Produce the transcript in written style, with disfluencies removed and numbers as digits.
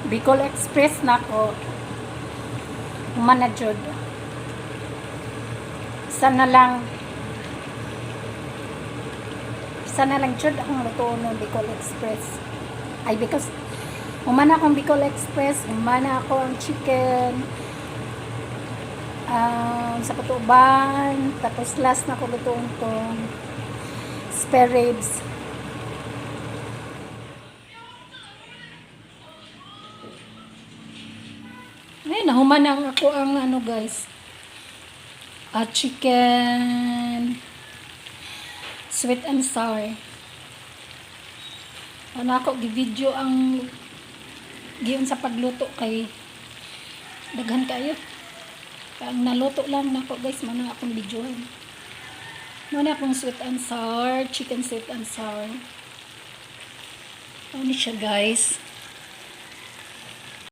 Bicol Express nako. Human na jud. Sana lang, sana lang jud akong lutoon ng Bicol Express. Ay, because human na akong Bicol Express, human na ako ang chicken, sa patuban, tapos last na ko lutoon tong spare ribs. Ay, nahuman na ang ako ang ano, guys. Chicken sweet and sour. Ano ako gi-video ang giyon sa pagluto kay daghan kayo. Ang naluto lang nako, guys, mo na akong videohan. Mo na akong sweet and sour, chicken sweet and sour. Ano siya, guys?